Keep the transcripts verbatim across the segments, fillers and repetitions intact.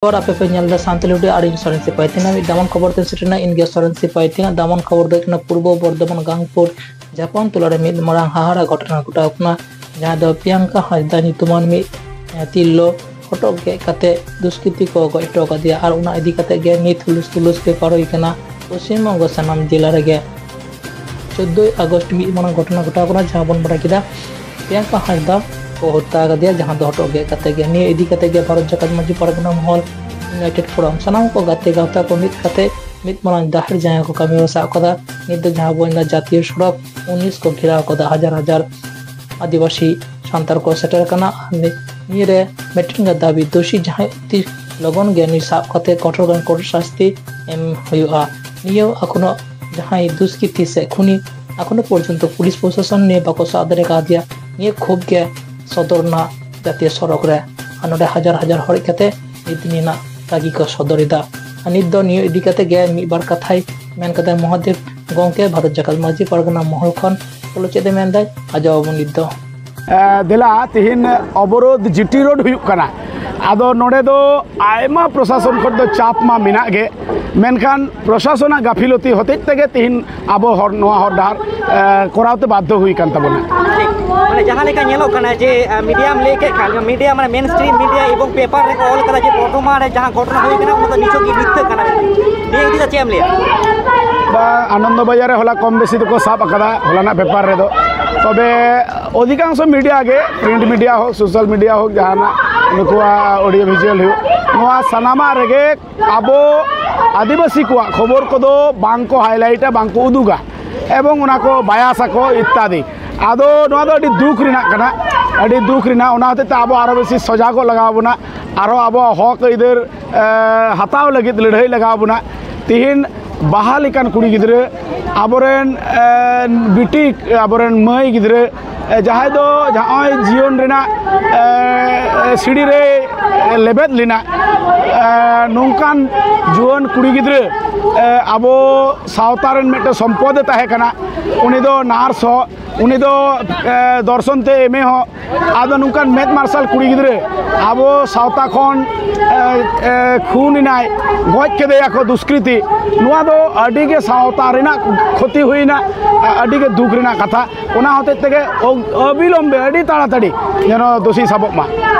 ᱠᱷᱚᱵᱚᱨ ᱟᱯᱮ ᱯᱮ ᱧᱮᱞ ᱮᱫᱟ ᱥᱟᱱᱛᱟᱞᱤ ᱦᱩᱰᱤᱧ ᱟᱨ ᱤᱧ ᱥᱚᱨᱮᱱ ᱥᱤᱯᱟᱹᱦᱤ᱾ ᱛᱮᱦᱮᱧ ᱢᱤᱫ ᱫᱟᱢᱟᱱ ᱠᱷᱚᱵᱚᱨ ᱛᱮ ᱥᱮᱴᱮᱨ ᱮᱱᱟ᱾ ᱤᱧ ᱜᱮ ᱥᱚᱨᱮᱱ ᱥᱤᱯᱟᱹᱦᱤ᱾ ᱛᱮᱦᱮᱧ ᱫᱟᱢᱟᱱ ᱠᱷᱚᱵᱚᱨ ᱫᱚ ᱦᱩᱭᱩᱜ ᱠᱟᱱᱟ ᱯᱩᱨᱵᱚ ᱵᱚᱨᱫᱷᱚᱢᱟᱱ ᱜᱟᱝᱯᱩᱨ ᱡᱷᱟᱯᱚᱱ ᱴᱚᱞᱟ ᱨᱮ ᱢᱤᱫ ᱢᱟᱨᱟᱝ ᱦᱟᱦᱟᱲᱟ ᱜᱷᱚᱴᱚᱱᱟ ᱜᱷᱚᱴᱟᱣ ᱠᱟᱱᱟ, ᱡᱟᱦᱟᱸ ᱫᱚ ᱯᱨᱤᱭᱟᱝᱠᱟ ᱦᱟᱸᱥᱫᱟ ᱧᱩᱛᱩᱢᱟᱱ ᱢᱤᱫ, ᱮ, ᱛᱤᱨᱞᱟᱹ ᱦᱚᱴᱚᱜ ᱜᱮᱫ ᱠᱟᱛᱮ ᱫᱩᱥᱠᱨᱤᱛᱤ ᱠᱚ ᱜᱚᱡ ᱦᱚᱴᱚ ᱠᱟᱫᱮᱭᱟ᱾ ᱟᱨ ᱚᱱᱟ ᱤᱫᱤ ᱠᱟᱛᱮ ᱜᱮ ᱱᱤᱛ ᱦᱩᱞᱩᱥ ᱛᱩᱞᱩᱥ ᱵᱮᱯᱟᱨ ᱦᱩᱭ ᱠᱟᱱᱟ ᱯᱚᱥᱪᱤᱢ ᱵᱚᱝᱜᱚ ᱥᱟᱱᱟᱢ ᱡᱮᱞᱟ ᱨᱮᱜᱮ᱾ ᱪᱳᱫᱽᱫᱳᱭ ᱟᱜᱚᱥᱴ ᱢᱤᱫ ᱢᱟᱨᱟᱝ ᱜᱷᱚᱴᱚᱱᱟ ᱜᱷᱚᱴᱟᱣ ᱠᱟᱱᱟ, ᱡᱟᱦᱟᱸ ᱵᱚᱱ ᱵᱟᱲᱟᱭ ᱠᱮᱫᱟ ᱯᱨᱤᱭᱟᱝᱠᱟ ᱦᱟᱸᱥᱫᱟ ᱠᱚ ᱦᱚᱛᱛᱟ ᱟᱠᱟᱫᱮᱭᱟ, ᱡᱟᱦᱟᱸ ᱫᱚ ᱦᱚᱴᱚᱜ ᱜᱮᱫ ᱠᱟᱛᱮ ᱜᱮ᱾ ᱱᱤᱭᱟᱹ ᱤᱫᱤ ᱠᱟᱛᱮ ᱜᱮ ᱵᱷᱟᱨᱚᱛ ᱡᱟᱠᱟᱛ ᱢᱟᱹᱡᱷᱤ ᱯᱟᱨᱜᱟᱱᱟ ᱢᱚᱦᱚᱞ, ᱤᱭᱩᱱᱟᱭᱴᱮᱰ ᱯᱷᱳᱨᱟᱢ, ᱥᱟᱱᱟᱢ ᱠᱚ ᱜᱟᱛᱮ ᱜᱟᱶᱛᱟ ᱠᱚ ᱢᱤᱫ ᱠᱟᱛᱮ ᱢᱤᱫ ᱢᱟᱨᱟᱝ ᱰᱟᱦᱟᱨ ᱡᱟᱸᱜᱟ ᱠᱚ ᱠᱟᱹᱢᱤ ᱦᱚᱨᱟ ᱥᱟᱵ ᱠᱟᱫᱟ᱾ ᱱᱤᱛ ᱫᱚ ᱡᱟᱦᱟᱸ ᱵᱚᱱ ᱢᱮᱱᱫᱟ ᱡᱟᱛᱤᱭᱚ ᱥᱚᱲᱚᱠ ᱩᱱᱤᱥ ᱠᱚ ᱜᱷᱮᱨᱟᱣ ᱠᱟᱫᱟ᱾ ᱦᱟᱡᱟᱨ ᱦᱟᱡᱟᱨ ᱟᱹᱫᱤᱵᱟᱹᱥᱤ ᱥᱟᱱᱛᱟᱲ ᱠᱚ ᱥᱮᱴᱮᱨ ᱟᱠᱟᱱᱟ᱾ ᱟᱨ ᱱᱤ-, ᱱᱤᱭᱟᱹ ᱨᱮ ᱢᱤᱫᱴᱮᱱ ᱜᱮ ᱫᱟᱹᱵᱤ, ᱫᱳᱥᱤ ᱡᱟᱦᱟᱸᱭ ᱚᱛᱤ ᱞᱚᱜᱚᱱ ᱜᱮ ᱱᱩᱭ ᱥᱟᱵ ᱠᱟᱛᱮ ᱠᱚᱴᱷᱳᱨ ᱠᱷᱚᱱ ᱠᱚᱴᱷᱳᱨ ᱥᱟᱥᱛᱤ ᱮᱢ ᱦᱩᱭᱩᱜᱼᱟ᱾ ᱱᱤᱭᱟᱹ ᱮᱠᱷᱚᱱᱳ ᱡᱟᱦᱟᱸᱭ ᱫᱩᱥᱠᱨᱤᱛᱤ ᱥᱮ ᱠᱷᱩᱱᱤ, ᱮᱠᱷᱚᱱᱳ ᱯᱚᱨᱡᱚᱱᱛᱚ ᱯᱩᱞᱤᱥ ᱯᱨᱚᱥᱟᱥᱚᱱ ᱱᱤᱭᱟᱹ ᱵᱟᱠᱚ ᱥᱟᱵ ᱫᱟᱲᱮ ᱠᱟᱣᱫᱮᱭᱟ᱾ ᱱᱤᱭᱟᱹ ᱠᱷᱩᱵ ᱜᱮ ᱥᱚᱫᱚᱨ ᱨᱮᱱᱟᱜ ᱡᱟᱛᱤᱭᱚ ᱥᱚᱲᱚᱠ ᱨᱮ, ᱟᱨ ᱱᱚᱰᱮ ᱦᱟᱡᱟᱨ ᱦᱟᱡᱟᱨ ᱦᱚᱲ ᱦᱮᱡ ᱠᱟᱛᱮ ᱱᱤᱛ ᱱᱤᱭᱟᱹ ᱨᱮᱱᱟᱜ ᱫᱟᱹᱵᱤ ᱠᱚ ᱥᱚᱫᱚᱨ ᱮᱫᱟ᱾ ᱟᱨ ᱱᱤᱛ ᱫᱚ ᱱᱤᱭᱟᱹ ᱤᱫᱤ ᱠᱟᱛᱮ ᱜᱮ ᱢᱤᱫ ᱵᱟᱨ ᱠᱟᱛᱷᱟᱭ ᱢᱮᱱ ᱠᱟᱫᱟ ᱢᱚᱦᱟᱫᱮᱵ ᱜᱚᱢᱠᱮ, ᱵᱷᱟᱨᱚᱛ ᱡᱟᱠᱟᱛ ᱢᱟᱹᱡᱷᱤ ᱯᱟᱨᱜᱟᱱᱟ ᱢᱚᱦᱚᱞ ᱠᱷᱚᱱ᱾ ᱪᱚᱞᱚ ᱪᱮᱫ ᱮ ᱢᱮᱱᱫᱟᱭ, ᱟᱸᱡᱚᱢ ᱟᱵᱚᱱ ᱱᱤᱛ ᱫᱚ᱾ ᱮ, ᱫᱮᱞᱟ, ᱛᱤᱦᱤᱧ ᱚᱵᱚᱨᱳᱫᱷ ᱡᱤᱴᱤ ᱨᱳᱰ ᱦᱩᱭᱩᱜ ᱠᱟᱱᱟ᱾ ᱟᱫᱚ ᱱᱚᱰᱮ ᱫᱚ ᱟᱭᱢᱟ ᱯᱨᱚᱥᱟᱥᱚᱱ ᱠᱷᱚᱱ ᱫᱚ ᱪᱟᱯ ᱢᱟ ᱢᱮᱱᱟᱜ ᱜᱮ, ᱢᱮᱱᱠᱷᱟᱱ ᱯᱨᱚᱥᱟᱥᱚᱱᱟᱜ ᱜᱟᱹᱯᱷᱤᱞᱚᱛᱤ ᱦᱚᱛᱮᱡ ᱛᱮᱜᱮ ᱛᱤᱦᱤᱧ ᱟᱵᱚ ᱦᱚᱲ ᱱᱚᱣᱟ ᱦᱚᱨ ᱰᱟᱦᱟᱨ, ᱮ, ᱠᱚᱨᱟᱣ ᱛᱮ ᱵᱟᱫᱽᱫᱷᱚ ᱦᱩᱭ ᱠᱟᱱ ᱛᱟᱵᱚᱱᱟ᱾ ᱴᱷᱤᱠ᱾ ᱢᱟᱱᱮ ᱡᱟᱦᱟᱸ ᱞᱮᱠᱟ ᱧᱮᱞᱚᱜ ᱠᱟᱱᱟ ᱡᱮ, ᱟ, ᱢᱤᱰᱤᱭᱟᱢ ᱞᱟᱹᱭ ᱠᱮᱫ ᱠᱷᱟᱱ, ᱢᱤᱰᱤᱭᱟ ᱢᱟᱱᱮ ᱢᱮᱱ ᱥᱴᱨᱤᱢ ᱢᱤᱰᱤᱭᱟ ᱮᱵᱚᱝ ᱯᱮᱯᱟᱨ ᱨᱮᱠᱚ ᱚᱞ ᱠᱟᱫᱟ ᱡᱮ ᱵᱚᱨᱫᱷᱚᱢᱟᱱ ᱨᱮ ᱡᱟᱦᱟᱸ ᱜᱷᱚᱴᱚᱱᱟ ᱦᱩᱭ ᱠᱟᱱᱟ, ᱚᱱᱟ ᱫᱚ ᱱᱤᱪᱷᱚᱠ ᱜᱮ ᱢᱤᱛᱷᱭᱟᱹ ᱠᱟᱱᱟ᱾ ᱱᱤᱭᱟᱹ ᱤᱫᱤ ᱠᱟᱛᱮ ᱪᱮᱫ ᱮᱢ ᱞᱟᱹᱭᱟ? ᱵᱟ, ᱟᱱᱚᱱᱫᱚ ᱵᱟᱡᱟᱨ ᱨᱮ ᱦᱚᱞᱟ ᱠᱚᱢ ᱵᱮᱥᱤ ᱫᱚᱠᱚ ᱥᱟᱵ ᱟᱠᱟᱫᱟ ᱦᱚᱞᱟᱱᱟᱜ ᱯᱮᱯᱟᱨ ᱨᱮᱫᱚ᱾ ᱛᱚᱵᱮ ᱚᱫᱷᱤᱠᱟᱝᱥᱚ ᱢᱤᱰᱤᱭᱟ ᱜᱮ, ᱯᱨᱤᱱᱴ ᱢᱤᱰᱤᱭᱟ ᱦᱳᱠ, ᱥᱳᱥᱟᱞ ᱢᱤᱰᱤᱭᱟ ᱦᱳᱠ, ᱡᱟᱦᱟᱱᱟᱜ ᱱᱩᱠᱩᱣᱟᱜ ᱚᱰᱤᱭᱳ ᱵᱷᱤᱡᱩᱣᱟᱞ ᱦᱩᱭᱩᱜ, ᱱᱚᱣᱟ ᱥᱟᱱᱟᱢᱟᱜ ᱨᱮᱜᱮ ᱟᱵᱚ ᱟᱹᱫᱤᱵᱟᱹᱥᱤ ᱠᱚᱣᱟᱜ ᱠᱷᱚᱵᱚᱨ ᱠᱚᱫᱚ ᱵᱟᱝ ᱠᱚ ᱦᱟᱭᱞᱟᱭᱤᱴᱟ, ᱵᱟᱝ ᱠᱚ ᱩᱫᱩᱜᱟ, ᱮᱵᱚᱝ ᱚᱱᱟ ᱠᱚ ᱵᱟᱭᱟᱥ ᱟᱠᱚ ᱤᱛᱛᱟᱫᱤ᱾ ᱟᱫᱚ ᱱᱚᱣᱟ ᱫᱚ ᱟᱹᱰᱤ ᱫᱩᱠ ᱨᱮᱱᱟᱜ ᱠᱟᱱᱟ, ᱟᱹᱰᱤ ᱫᱩᱠ ᱨᱮᱱᱟᱜ᱾ ᱚᱱᱟ ᱦᱚᱛᱮᱡ ᱛᱮ ᱟᱵᱚ ᱟᱨᱚ ᱵᱮᱥᱤ ᱥᱚᱡᱟᱜᱚᱜ ᱞᱟᱜᱟᱣ ᱵᱚᱱᱟ, ᱟᱨᱚ ᱟᱵᱚᱣᱟᱜ ᱦᱚᱠ ᱟᱹᱭᱫᱟᱹᱨ, ᱮ, ᱦᱟᱛᱟᱣ ᱞᱟᱹᱜᱤᱫ ᱞᱟᱹᱲᱦᱟᱹᱭ ᱞᱟᱜᱟᱣ ᱵᱚᱱᱟ᱾ ᱛᱤᱦᱤᱧ ᱵᱟᱦᱟ ᱞᱮᱠᱟᱱ ᱠᱩᱲᱤ ᱜᱤᱫᱽᱨᱟᱹ, ᱟᱵᱚᱨᱮᱱ, ᱮ, ᱵᱤᱴᱤ, ᱟᱵᱚᱨᱮᱱ ᱢᱟᱹᱭ ᱜᱤᱫᱽᱨᱟᱹ, ᱮ, ᱡᱟᱦᱟᱸᱭ ᱫᱚ ᱱᱚᱜᱼᱚᱭ ᱡᱤᱭᱚᱱ ᱨᱮᱱᱟᱜ, ᱮ, ᱥᱤᱲᱤ ᱨᱮ ᱞᱮᱵᱮᱫ ᱞᱮᱱᱟ, ᱮ, ᱱᱚᱝᱠᱟᱱ ᱡᱩᱣᱟᱹᱱ ᱠᱩᱲᱤ ᱜᱤᱫᱽᱨᱟᱹ, ᱮ, ᱟᱵᱚ ᱥᱟᱶᱛᱟ ᱨᱮᱱ ᱢᱤᱫᱴᱮᱱ ᱥᱚᱢᱯᱚᱫ ᱮ ᱛᱟᱦᱮᱸ ᱠᱟᱱᱟ᱾ ᱩᱱᱤ ᱫᱚ ᱱᱟᱨᱥ ᱦᱚᱸ, ᱩᱱᱤ ᱫᱚ ᱮ, ᱫᱚᱨᱥᱚᱱ ᱛᱮ ᱮᱢ ᱮ ᱦᱚᱸ᱾ ᱟᱫᱚ ᱱᱚᱝᱠᱟᱱ ᱢᱮᱫ ᱢᱟᱨᱥᱟᱞ ᱠᱩᱲᱤ ᱜᱤᱫᱽᱨᱟᱹ ᱟᱵᱚ ᱥᱟᱶᱛᱟ ᱠᱷᱚᱱ ᱮ, ᱮ, ᱠᱷᱩᱱ ᱮᱱᱟᱭ, ᱜᱚᱡ ᱠᱮᱫᱮᱭᱟ ᱠᱚ ᱫᱩᱥᱠᱨᱤᱛᱤ᱾ ᱱᱚᱣᱟ ᱫᱚ ᱟᱹᱰᱤ ᱜᱮ ᱥᱟᱶᱛᱟ ᱨᱮᱱᱟᱜ ᱠᱷᱚᱛᱤ ᱦᱩᱭᱱᱟ, ᱟᱹᱰᱤ ᱜᱮ ᱫᱩᱠ ᱨᱮᱱᱟᱜ ᱠᱟᱛᱷᱟ᱾ ᱚᱱᱟ ᱦᱚᱛᱮᱡ ᱛᱮᱜᱮ ᱚ-, ᱚᱵᱤᱞᱚᱢᱵᱮ ᱟᱹᱰᱤ ᱛᱟᱲᱟᱛᱟᱲᱤ ᱡᱮᱱᱚ ᱫᱳᱥᱤ ᱥᱟᱵᱚᱜ ᱢᱟ᱾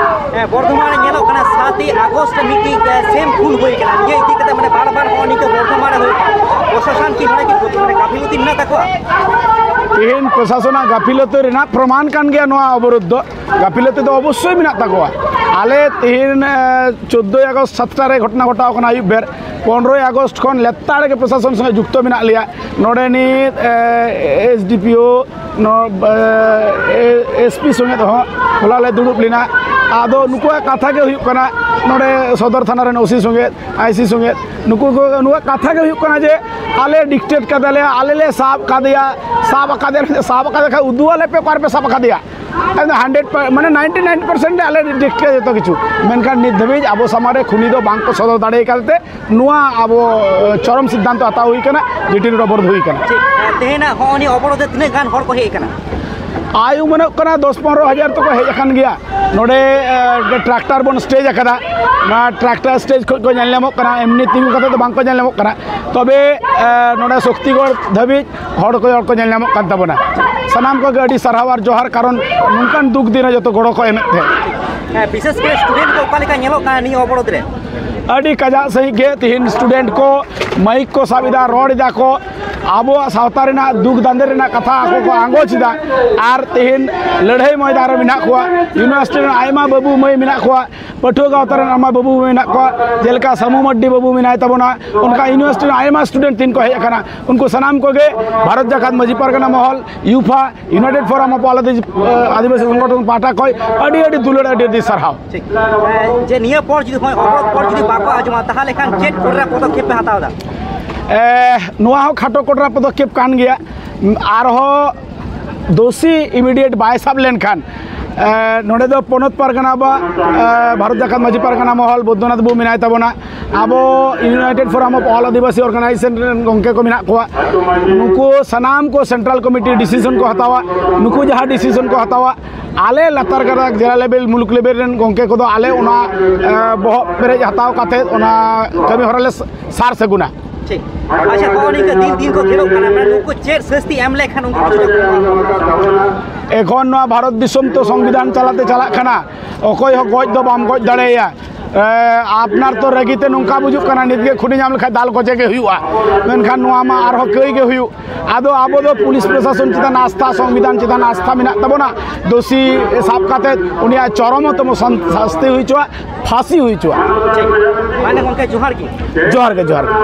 ᱦᱮᱸ, ᱵᱚᱨᱫᱷᱚᱢᱟᱱ ᱨᱮ ᱧᱮᱞᱚᱜ ᱠᱟᱱᱟ ᱥᱟᱛᱮᱭ ᱟᱜᱚᱥᱴ ᱨᱮ ᱢᱤᱫᱴᱤᱡ ᱮ, ᱥᱮᱢ ᱠᱷᱩᱱ ᱦᱩᱭ ᱠᱟᱱᱟ᱾ ᱱᱤᱭᱟᱹ ᱤᱫᱤ ᱠᱟᱛᱮ ᱢᱟᱱᱮ ᱵᱟᱨ ᱵᱟᱨ ᱦᱚᱸ ᱱᱤᱝᱠᱟᱹ ᱵᱚᱨᱫᱷᱚᱢᱟᱱ ᱨᱮ ᱦᱩᱭᱩᱜ ᱠᱟᱱᱟ᱾ ᱯᱨᱚᱥᱟᱥᱚᱱ ᱠᱤ ᱱᱚᱰᱮ ᱠᱤ ᱢᱟᱱᱮ ᱜᱟᱹᱯᱷᱤᱞᱚᱛᱤ ᱢᱮᱱᱟᱜ ᱛᱟᱠᱚᱣᱟ? ᱛᱮᱦᱮᱧ ᱯᱨᱚᱥᱟᱥᱚᱱᱟᱜ ᱜᱟᱹᱯᱷᱤᱞᱚᱛᱤ ᱨᱮᱱᱟᱜ ᱯᱨᱚᱢᱟᱱ ᱠᱟᱱ ᱜᱮᱭᱟ ᱱᱚᱣᱟ ᱚᱵᱚᱨᱳᱫᱷ ᱫᱚ᱾ ᱜᱟᱹᱯᱷᱤᱞᱚᱛᱤ ᱫᱚ ᱚᱵᱚᱥᱥᱳᱭ ᱢᱮᱱᱟᱜ ᱛᱟᱠᱚᱣᱟ᱾ ᱟᱞᱮ ᱛᱮᱦᱮᱧ ᱮ, ᱪᱳᱫᱽᱫᱳᱭ ᱟᱜᱚᱥᱴ ᱥᱟᱛᱴᱟ ᱨᱮ ᱜᱷᱚᱴᱚᱱᱟ ᱜᱷᱚᱴᱟᱣ ᱠᱟᱱᱟ ᱟᱹᱭᱩᱵ ᱵᱮᱨ᱾ ᱯᱚᱱᱨᱚᱭ ᱟᱜᱚᱥᱴ ᱠᱷᱚᱱ ᱞᱮᱛᱟᱲ ᱜᱮ ᱯᱨᱚᱥᱟᱥᱚᱱ ᱥᱚᱸᱜᱮ ᱡᱩᱠᱛᱚ ᱢᱮᱱᱟᱜ ᱞᱮᱭᱟ᱾ ᱱᱚᱰᱮᱱᱤᱡ ᱮᱥ ᱰᱤ ᱯᱤ ᱳ, ᱮᱥ ᱯᱤ ᱥᱚᱸᱜᱮ ᱦᱚᱸ ᱦᱚᱞᱟ ᱞᱮ ᱫᱩᱲᱩᱵ ᱞᱮᱱᱟ᱾ ᱟᱫᱚ ᱱᱩᱠᱩᱣᱟᱜ ᱠᱟᱛᱷᱟ ᱜᱮ ᱦᱩᱭᱩᱜ ᱠᱟᱱᱟ, ᱱᱚᱰᱮ ᱥᱚᱫᱚᱨ ᱛᱷᱟᱱᱟ ᱨᱮᱱ ᱳ ᱥᱤ ᱥᱚᱸᱜᱮ, ᱟᱭ ᱥᱤ ᱥᱚᱸᱜᱮ, ᱱᱩᱠᱩ ᱠᱚ, ᱱᱩᱠᱩᱣᱟᱜ ᱠᱟᱛᱷᱟ ᱜᱮ ᱦᱩᱭᱩᱜ ᱠᱟᱱᱟ ᱡᱮ ᱟᱞᱮ ᱰᱤᱠᱴᱮᱴ ᱠᱟᱫᱟᱞᱮ, ᱟᱞᱮ ᱞᱮ ᱥᱟᱵ ᱠᱟᱫᱮᱭᱟ, ᱥᱟᱵ ᱟᱠᱟᱫᱮ, ᱥᱟᱵ ᱟᱠᱟᱫᱮ ᱠᱷᱟᱱ ᱩᱫᱩᱜ ᱟᱞᱮ ᱯᱮ ᱚᱠᱟ ᱨᱮᱯᱮ ᱥᱟᱵ ᱟᱠᱟᱫᱮᱭᱟ᱾ ᱦᱟᱱᱰᱨᱮᱰ ᱢᱟᱱᱮ ᱱᱟᱭᱤᱱᱴᱤ ᱱᱟᱭᱤᱱ ᱯᱟᱨᱥᱮᱱᱴ ᱟᱞᱮ ᱰᱤᱠᱴᱮᱴ ᱡᱚᱛᱚ ᱠᱤᱪᱷᱩ, ᱢᱮᱱᱠᱷᱟᱱ ᱱᱤᱛ ᱫᱷᱟᱹᱵᱤᱡ ᱟᱵᱚ ᱥᱟᱢᱟᱝ ᱨᱮ ᱠᱷᱩᱱᱤ ᱫᱚ ᱵᱟᱝ ᱠᱚ ᱥᱚᱫᱚᱨ ᱫᱟᱲᱮ ᱟᱠᱟᱫ ᱛᱮ ᱱᱚᱣᱟ ᱟᱵᱚ ᱪᱚᱨᱚᱢ ᱥᱤᱫᱽᱫᱷᱟᱱᱛᱚ ᱦᱟᱛᱟᱣ ᱦᱩᱭ ᱠᱟᱱᱟ, ᱡᱮᱴᱤ ᱨᱳᱰ ᱚᱵᱚᱨᱳᱫᱷ ᱦᱩᱭ ᱠᱟᱱᱟ᱾ ᱴᱷᱤᱠ, ᱛᱮᱦᱮᱧᱟᱜ ᱦᱚᱸᱜᱼᱚ ᱱᱤᱭᱟᱹ ᱚᱵᱚᱨᱳᱫᱷ ᱨᱮ ᱛᱤᱱᱟᱹᱜ ᱜᱟᱱ ᱦᱚᱲ ᱠᱚ ᱦᱮᱡ ᱟᱠᱟᱱᱟ? ᱟᱭ ᱩᱢᱟᱹᱱᱚᱜ ᱠᱟᱱᱟ ᱫᱚᱥ ᱯᱚᱱᱨᱚ ᱦᱟᱡᱟᱨ ᱛᱚᱠᱚ ᱦᱮᱡ ᱟᱠᱟᱱ ᱜᱮᱭᱟ᱾ ᱱᱚᱰᱮ ᱮ, ᱴᱨᱟᱠᱴᱟᱨ ᱵᱚᱱ ᱥᱴᱮᱡᱽ ᱟᱠᱟᱫᱟ᱾ ᱱᱚᱣᱟ ᱴᱨᱟᱠᱴᱟᱨ ᱥᱴᱮᱡᱽ ᱠᱷᱚᱱ ᱠᱚ ᱧᱮᱞ ᱧᱟᱢᱚᱜ ᱠᱟᱱᱟ, ᱮᱢᱱᱤ ᱛᱤᱸᱜᱩ ᱠᱟᱛᱮ ᱫᱚ ᱵᱟᱝ ᱠᱚ ᱧᱮᱞ ᱧᱟᱢᱚᱜ ᱠᱟᱱᱟ᱾ ᱛᱚᱵᱮ ᱮ, ᱱᱚᱰᱮ ᱥᱚᱠᱛᱤᱜᱚᱲ ᱫᱷᱟᱹᱵᱤᱡ ᱦᱚᱲ ᱠᱚ, ᱦᱚᱲ ᱠᱚ ᱧᱮᱞ ᱧᱟᱢᱚᱜ ᱠᱟᱱ ᱛᱟᱵᱚᱱᱟ᱾ ᱥᱟᱱᱟᱢ ᱠᱚᱜᱮ ᱟᱹᱰᱤ ᱥᱟᱨᱦᱟᱣ ᱟᱨ ᱡᱚᱦᱟᱨ, ᱠᱟᱨᱚᱱ ᱱᱚᱝᱠᱟᱱ ᱫᱩᱠ ᱫᱤᱱ ᱨᱮ ᱡᱚᱛᱚ ᱜᱚᱲᱚ ᱠᱚ ᱮᱢᱮᱫ ᱛᱟᱦᱮᱸᱫ᱾ ᱦᱮᱸ, ᱵᱤᱥᱮᱥ ᱠᱚᱨᱮ ᱥᱴᱩᱰᱮᱱᱴ ᱠᱚ ᱚᱠᱟ ᱞᱮᱠᱟ ᱧᱮᱞᱚᱜ ᱠᱟᱱᱟ ᱱᱤᱭᱟᱹ ᱚᱵᱚᱨᱳᱫᱷ ᱨᱮ? ᱟᱹᱰᱤ ᱠᱟᱡᱟᱠ ᱥᱟᱺᱦᱤᱡ ᱜᱮ ᱛᱤᱦᱤᱧ ᱥᱴᱩᱰᱮᱱᱴ ᱠᱚ ᱢᱟᱭᱤᱠ ᱠᱚ ᱥᱟᱵ ᱮᱫᱟ, ᱨᱚᱲ ᱮᱫᱟ ᱠᱚ, ᱟᱵᱚᱣᱟᱜ ᱥᱟᱶᱛᱟ ᱨᱮᱱᱟᱜ ᱫᱩᱠ ᱫᱟᱸᱫᱮ ᱨᱮᱱᱟᱜ ᱠᱟᱛᱷᱟ ᱟᱠᱚ ᱠᱚ ᱟᱸᱜᱚᱪ ᱮᱫᱟ᱾ ᱟᱨ ᱛᱤᱦᱤᱧ ᱞᱟᱹᱲᱦᱟᱹᱭ ᱢᱚᱭᱫᱟᱱ ᱨᱮ ᱢᱮᱱᱟᱜ ᱠᱚᱣᱟ, ᱤᱭᱩᱱᱤᱵᱷᱟᱨᱥᱤᱴᱤ ᱨᱮᱱ ᱟᱭᱢᱟ ᱵᱟᱹᱵᱩ ᱢᱟᱹᱭ ᱢᱮᱱᱟᱜ ᱠᱚᱣᱟ, ᱯᱟᱹᱴᱷᱩᱣᱟᱹ ᱜᱟᱶᱛᱟ ᱨᱮᱱ ᱟᱭᱢᱟ ᱵᱟᱹᱵᱩ ᱢᱟᱹᱭ ᱢᱮᱱᱟᱜ ᱠᱚᱣᱟ, ᱡᱮᱞᱮᱠᱟ ᱥᱟᱹᱢᱩ ᱢᱟᱹᱨᱰᱤ ᱵᱟᱹᱵᱩ ᱢᱮᱱᱟᱭ ᱛᱟᱵᱚᱱᱟ, ᱚᱱᱠᱟ ᱤᱭᱩᱱᱤᱵᱷᱟᱨᱥᱤᱴᱤ ᱨᱮᱱ ᱟᱭᱢᱟ ᱥᱴᱩᱰᱮᱱᱴ ᱛᱤᱦᱤᱧ ᱠᱚ ᱦᱮᱡ ᱟᱠᱟᱱᱟ᱾ ᱩᱱᱠᱩ ᱥᱟᱱᱟᱢ ᱠᱚᱜᱮ Bharat Jakat Majhi Pargana Mahal, ᱭᱩᱯᱷᱟ, United forum of all ᱟᱹᱫᱤ-, ᱟᱹᱫᱤᱵᱟᱹᱥᱤ ᱥᱚᱝᱜᱚᱴᱷᱚᱱ ᱯᱟᱦᱴᱟ ᱠᱷᱚᱱ ᱟᱹᱰᱤ ᱟᱹᱰᱤ ᱫᱩᱞᱟᱹᱲ, ᱟᱹᱰᱤ ᱟᱹᱰᱤ ᱥᱟᱨᱦᱟᱣ᱾ ᱴᱷᱤᱠ᱾ ᱮ, ᱡᱮ ᱱᱤᱭᱟᱹ ᱯᱚᱨ ᱡᱩᱫᱤ ᱦᱚᱸᱜᱼᱚᱭ ᱚᱵᱚᱨᱳᱫᱷ ᱯᱚᱨ ᱡᱩᱫᱤ ᱵᱟᱠᱚ ᱟᱸᱡᱚᱢᱟ, ᱛᱟᱦᱚᱞᱮ ᱠᱷᱟᱱ ᱪᱮᱫ ᱠᱚᱨᱮᱱᱟᱜ ᱯᱚᱫᱚᱠᱷᱮᱯ ᱯᱮ ᱦᱟᱛᱟᱣ ᱮᱫᱟ? ᱮ, ᱱᱚᱣᱟ ᱦᱚᱸ ᱠᱷᱟᱴᱚ ᱠᱚᱰᱨᱟ ᱯᱚᱫᱚᱠᱷᱮᱯ ᱠᱟᱱ ᱜᱮᱭᱟ᱾ ᱟᱨᱦᱚᱸ ᱫᱳᱥᱤ ᱤᱢᱤᱰᱤᱭᱮᱴ ᱵᱟᱭ ᱥᱟᱵ ᱞᱮᱱᱠᱷᱟᱱ ᱮ, ᱱᱚᱰᱮ ᱫᱚ ᱯᱚᱱᱚᱛ ᱯᱟᱨᱜᱟᱱᱟ ᱵᱟ, ᱮ, ᱵᱷᱟᱨᱚᱛ ᱡᱟᱠᱟᱛ ᱢᱟᱹᱡᱷᱤ ᱯᱟᱨᱜᱟᱱᱟ ᱢᱚᱦᱚᱞ ᱵᱳᱫᱽᱫᱷᱚᱱᱟᱛᱷ ᱵᱟᱹᱵᱩ ᱢᱮᱱᱟᱭ ᱛᱟᱵᱚᱱᱟ᱾ ᱟᱵᱚ United Forum of All Adivasi Organization ᱨᱮᱱ ᱜᱚᱢᱠᱮ ᱠᱚ ᱢᱮᱱᱟᱜ ᱠᱚᱣᱟ᱾ ᱱᱩᱠᱩ ᱥᱟᱱᱟᱢ ᱠᱚ central committee decision ᱠᱚ ᱦᱟᱛᱟᱣᱟ᱾ ᱱᱩᱠᱩ ᱡᱟᱦᱟᱸ decision ᱠᱚ ᱦᱟᱛᱟᱣᱟ, ᱟᱞᱮ ᱞᱟᱛᱟᱨ ᱜᱟᱛᱟᱠ ᱡᱮᱞᱟ level, ᱢᱩᱞᱩᱠ level ᱨᱮᱱ ᱜᱚᱢᱠᱮ ᱠᱚᱫᱚ ᱟᱞᱮ ᱚᱱᱟ, ᱮ, ᱵᱚᱦᱚᱜ ᱯᱮᱨᱮᱡ ᱦᱟᱛᱟᱣ ᱠᱟᱛᱮ ᱚᱱᱟ ᱠᱟᱹᱢᱤ ᱦᱚᱨᱟ ᱞᱮ ᱥᱟᱨ ᱥᱟᱹᱜᱩᱱᱟ᱾ ᱴᱷᱤᱠ᱾ ᱟᱪᱪᱷᱟ, ᱱᱚᱜᱼᱚᱭ ᱱᱤᱝᱠᱟᱹ ᱫᱤᱱ ᱫᱤᱱ ᱠᱚ ᱛᱷᱤᱨᱚᱜ ᱠᱟᱱᱟ, ᱢᱟᱱᱮ ᱱᱩᱠᱩ ᱪᱮᱫ ᱥᱟᱹᱥᱛᱤ ᱮᱢ ᱞᱮᱠᱷᱟᱱ ᱩᱱᱠᱩ ᱠᱤᱪᱷᱩᱴᱟ ᱠᱚᱢᱚᱜᱼᱟ? ᱮᱠᱷᱚᱱ ᱱᱚᱣᱟ ᱵᱷᱟᱨᱚᱛ ᱫᱤᱥᱚᱢ ᱛᱚ ᱥᱚᱝᱵᱤᱫᱷᱟᱱ ᱪᱟᱞᱟᱛᱮ ᱪᱟᱞᱟᱜ ᱠᱟᱱᱟ, ᱚᱠᱚᱭ ᱦᱚᱸ ᱜᱚᱡ ᱫᱚ ᱵᱟᱢ ᱜᱚᱡ ᱫᱟᱲᱮᱭᱟᱭᱟ᱾ ᱮ, ᱟᱯᱱᱟᱨ ᱛᱚ ᱨᱟᱹᱜᱤ ᱛᱮ ᱱᱚᱝᱠᱟ ᱵᱩᱡᱩᱜ ᱠᱟᱱᱟ, ᱱᱤᱛ ᱜᱮ ᱠᱷᱩᱱᱤ ᱧᱟᱢ ᱞᱮᱠᱷᱟᱱ ᱫᱟᱞ ᱠᱚᱪᱮ ᱜᱮ ᱦᱩᱭᱩᱜᱼᱟ, ᱢᱮᱱᱠᱷᱟᱱ ᱱᱚᱣᱟ ᱢᱟ ᱟᱨᱦᱚᱸ ᱠᱟᱹᱭ ᱜᱮ ᱦᱩᱭᱩᱜ᱾ ᱟᱫᱚ ᱟᱵᱚ ᱫᱚ ᱯᱩᱞᱤᱥ ᱯᱨᱚᱥᱟᱥᱚᱱ ᱪᱮᱛᱟᱱ ᱟᱥᱛᱷᱟ, ᱥᱚᱝᱵᱤᱫᱷᱟᱱ ᱪᱮᱛᱟᱱ ᱟᱥᱛᱷᱟ ᱢᱮᱱᱟᱜ ᱛᱟᱵᱚᱱᱟ᱾ ᱫᱳᱥᱤ ᱥᱟᱵ ᱠᱟᱛᱮ ᱩᱱᱤᱭᱟᱜ ᱪᱚᱨᱚᱢᱚᱛᱚᱢᱚ ᱥᱟᱱ-, ᱥᱟᱥᱛᱤ ᱦᱩᱭ ᱦᱚᱪᱚᱣᱟᱜ, ᱯᱷᱟᱸᱥᱤ ᱦᱩᱭ ᱦᱚᱪᱚᱣᱟᱜ᱾ ᱴᱷᱤᱠ᱾ ᱢᱟᱱᱮ ᱜᱚᱢᱠᱮ, ᱡᱚᱦᱟᱨ ᱜᱮ᱾ ᱡᱚᱦᱟᱨ ᱜᱮ, ᱡᱚᱦᱟᱨ ᱜᱮ᱾